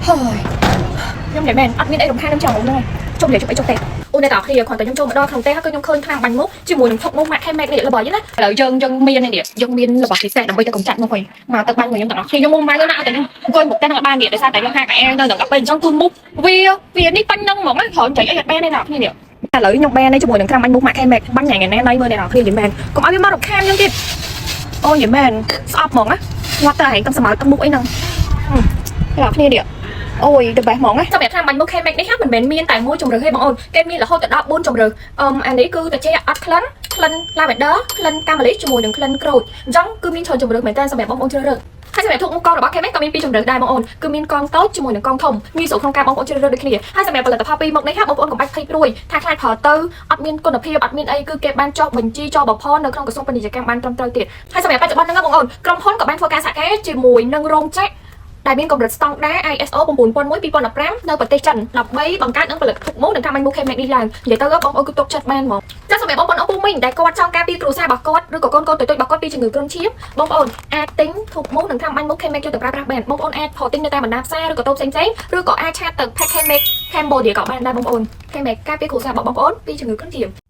ហើយខ្ញុំនិយាយមែនអត់មានអីរំខានខ្ញុំចង់ហ្នឹងជុំនិយាយជុំអីជុំទេអូអ្នកទាំងអស់គ្នាគ្រាន់តែខ្ញុំចូលមកដល់ក្នុងផ្ទះគឺខ្ញុំឃើញថ្នាំបាញ់មុខជាមួយនឹងធុកនោះម៉ាក់ K-Max នេះល្បីណាឥឡូវយើងយើងមាននេះយើងមានរបស់ពិសេសដើម្បីទៅកម្ចាត់មុខហើយមកទៅបាញ់មួយខ្ញុំទាំងអស់គ្នាខ្ញុំមុំមកណាអត់តែខ្ញុំអង្គុយមុខផ្ទះនឹងអត់បាននេះដោយសារតែខ្ញុំហាក់កែនៅនឹងដល់ពេលអញ្ចឹងគឺមុខវាវានេះបាញ់នឹងហ្មងណាគ្រាន់ចៃអីអត់បានទេអ្នកគ្នានេះឥឡូវខ្ញុំបាននេះជាមួយនឹងថ្នាំបាញ់មុខម៉ាក់ K-Max បាញ់ញ៉ៃណែណៃមើលអ្នកទាំងអស់គ្នានិយាយមែនកុំឲ្យវាមករំខានខ្ញុំទៀតអូនិយាយមែនស្អប់ហ្មងណាងាត់តែឯងតំសម្ើទឹកមុខអីហ្នឹងអ្នកទាំងអស់គ្នានេះអូយ the best ហ្មងណាសម្រាប់ថ្នាំបាញ់មុខ K-Max នេះមិនមែនមានតែមួយជម្រើសទេបងអូនគេមានរហូតដល់4ជម្រើសអឹមអានេះគឺត្រជាអត់ក្លិនក្លិន lavender ក្លិនកាម៉ាលីជាមួយនឹងក្លិនក្រូចអញ្ចឹងគឺមានច្រើនជម្រើសមែនតើសម្រាប់បងប្អូនជ្រើសរើសហើយសម្រាប់ធូបមុខកងរបស់ K-Max ក៏មានពីរជម្រើសដែរបងអូនគឺមានកងតូចជាមួយនឹងកងធំងាយស្រួលក្នុងការបងប្អូនជ្រើសរើសដូចគ្នាហើយសម្រាប់ផលិតផលពីរមុខនេះបងប្អូនកុំបាច់ភ័យព្រួយថាខ្លាចប្រើទៅអត់មានគុណភាពអត់មានអីគឺគេបានចុះបញ្ជីចុះបផនៅក្នុងក្រសួងពាណិជ្ជកម្មបានត្រឹមត្រូវទៀតហើយសម្រាប់បច្ចុប្បន្នហ្នឹងបងប្អូនក្រុមហ៊ុនក៏បានធ្វើការសហការជាមួយនឹងរោងចក្រដែលមានកម្រិតស្តង់ដារ ISO 9001 2015នៅប្រទេសចិនដើម្បីបង្កើតនិងផលិតធូបមូសនិងថ្នាំបាញ់មូស K-Max នេះឡើងនិយាយទៅបងប្អូនគឺទុកចិត្តបានហ្មងចាសម្រាប់បងប្អូនអ៊ំពូមីងដែលគាត់ចង់ការពារគ្រួសាររបស់គាត់ឬក៏កូនកូនតូចៗរបស់គាត់ពីជំងឺគ្រុនឈាមបងប្អូនអាចទិញធូបមូសនិងថ្នាំបាញ់មូស K-Max យកទៅប្រើប្រាស់បានបងប្អូនអាចថតទិញនៅតាមបណ្ដាផ្សារឬក៏តូបផ្សេងៗឬក៏អាច chat ទៅ Pack K-Max Cambodia ក៏បានដែរបងប្អូន K-Max ការពារគ្រួសាររបស់បងប្អូនពីជំងឺគ្រុនឈាម។